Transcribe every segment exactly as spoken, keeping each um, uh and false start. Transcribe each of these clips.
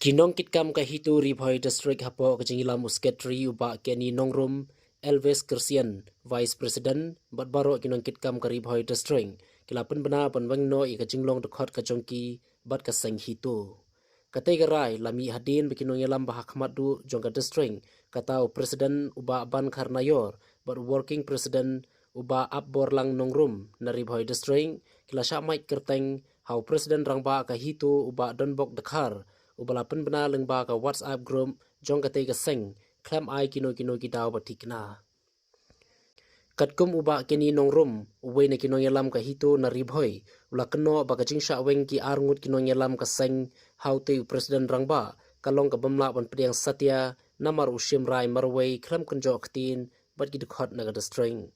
Ki nongkitkam ka HITO Ri Bhoi District hapoh ka jingïalam u Secretary u Bah Kenny Nongrum, Elvis Christian, Vice President, bad baroh ki nongkitkam ka Ri Bhoi District, ki la pynbna ban weng noh ïa ka jinglong dkhot ka jong ki bad ka seng HITO. Katei ka rai la mih hadien ba ki nongïalam ba ha khmat duh jong ka district, kata u President u Bah Ban Kharnaior bad u Working President u Bah Apborlang Nongrum na Ri Bhoi District, ki la shah mait kyrteng ha u President Rangbah ka HITO u Bah Donbok Dkhar, uba la pynbna lyngba ka WhatsApp group jong katei ka seng, khlem ai kino kino ki daw ba thikna. Katkum u Bah Kenny Nongrum, uwei na ki nongïalam ka HITO na Ri Bhoi, u la kynnoh ba ka jingshah weng ki ar ngut ki nongïalam ka seng ha utei u President Rangbah, ka long kaba ym lah ban pdiang satia, namar u shim rai marwei khlem kynjoh ktien bad ki dkhot na ka district.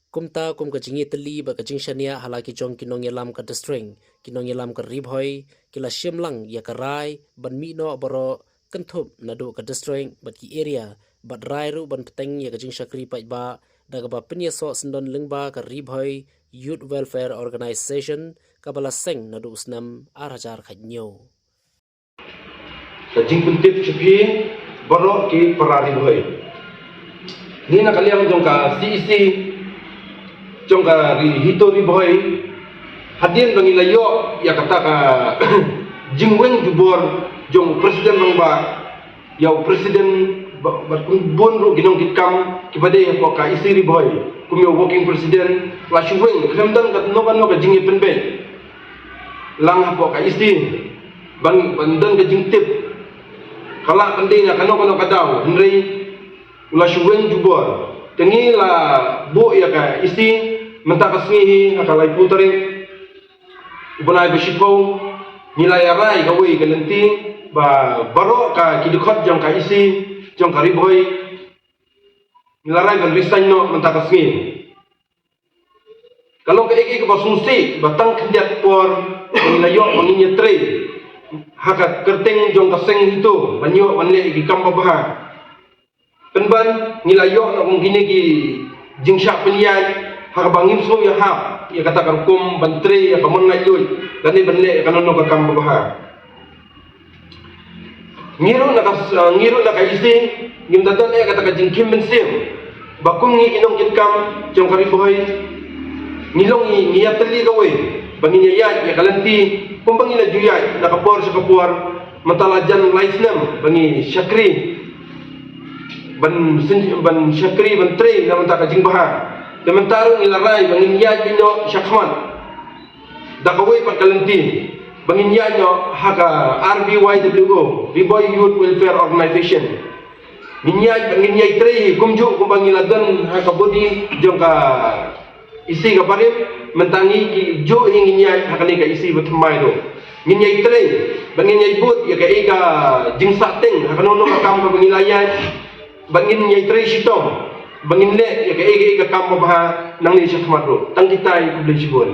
Kumta kum ka jingïatylli bad ka jingshaniah ha la ki jong ki nongïalam ka district, ki nongïalam ka Ri Bhoi ki la shim lang ïa ka rai ban mih noh baroh, kynthup naduh ka district bad ki area, bad rai ruh ban bteng ïa ka jingshakri paidbah da kaba pynïasoh syndon lyngba ka Ri Bhoi Youth Welfare Organization, kaba la seng naduh u snem ar hajar khatñiew. Ka jingpyntip sha phi baroh ki para Ri Bhoi. Ngi na ka liang jong ka CEC jong ka Ri HITO Ri Bhoi, hadien ba ngi la ïoh ïa kata ka jingweng jubor jong u President Rangbah ïa u President ba, bad kum bun ruh ki nongkitkam kiba dei hapoh ka EC Ri Bhoi, kum ïa u Working President, la shu weng khlem don kano kano ka jingïapynbeit lang hapoh ka EC. Ban, ban don ka jingtip ka lah ban dei na kano kano ka daw, hynrei u la shu weng jubor. Te ngi la buh ïa ka EC mynta ka sngi hi ha ka laiphew tarik u bnai ba shiphew. Ngi la ïarai kawei ka lynti ba baroh ka ki dkhot jong ka EC jong ka Ri Bhoi ngi la rai ban resign noh mynta ka sngi. Ka long kaei kaei kaba sngewsih ba tang khyndiat por ngi la ïoh ba ngin ïatrei ha ka kyrteng jong ka seng HITO ban ïoh ban leh ïa ki kam babha. Pynban ngi la ïoh na kum kine ki jingshah pynïaid ha kaba ngim sngew ïahap ïa kata ka rukom ban trei ïa ka mon laitluid lane ban leh ïa kano kano ka kam babha. Ngi ruh na ka, ngi ruh na ka EC ngim da don ïa kata ka jingkhim mynsiem ba kum ngi ki nongkitkam jong ka Ri Bhoi ngi long ngi, ngi ïatylli kawei ba ngin ïaid ïa ka lynti kumba ngi la ju ïaid na ka por sha ka por. Mynta la jan lai snem ba ngi shakri ban syn-, ban shakri ban trei na mynta ka jingbha. Te mynta ruh ngi la rai ba ngin ïaid ïa noh shakhmat da kawei pat ka lynti ba ngin ïaid noh ha ka RBYWO, Ri Bhoi Youth Welfare Organization. Ngin ïaid ba ngin ïatrei hi kumjuh kumba ngi la don ha ka body jong ka EC ka barim. Mynta ngi ki juh hi ngin ïaid ha kane ka EC ba thymmai ruh. Ngin ïatrei ba ngin ïaid bud ïa kaei ka jingsahteng ha kano kano ka kam kaba ngi la ïaid. Ba ngin ïatrei shitom ba ngin leh ïa kaei kaei ka kam babha nangne shakhmat ruh. Tang kitai, khublei shibun.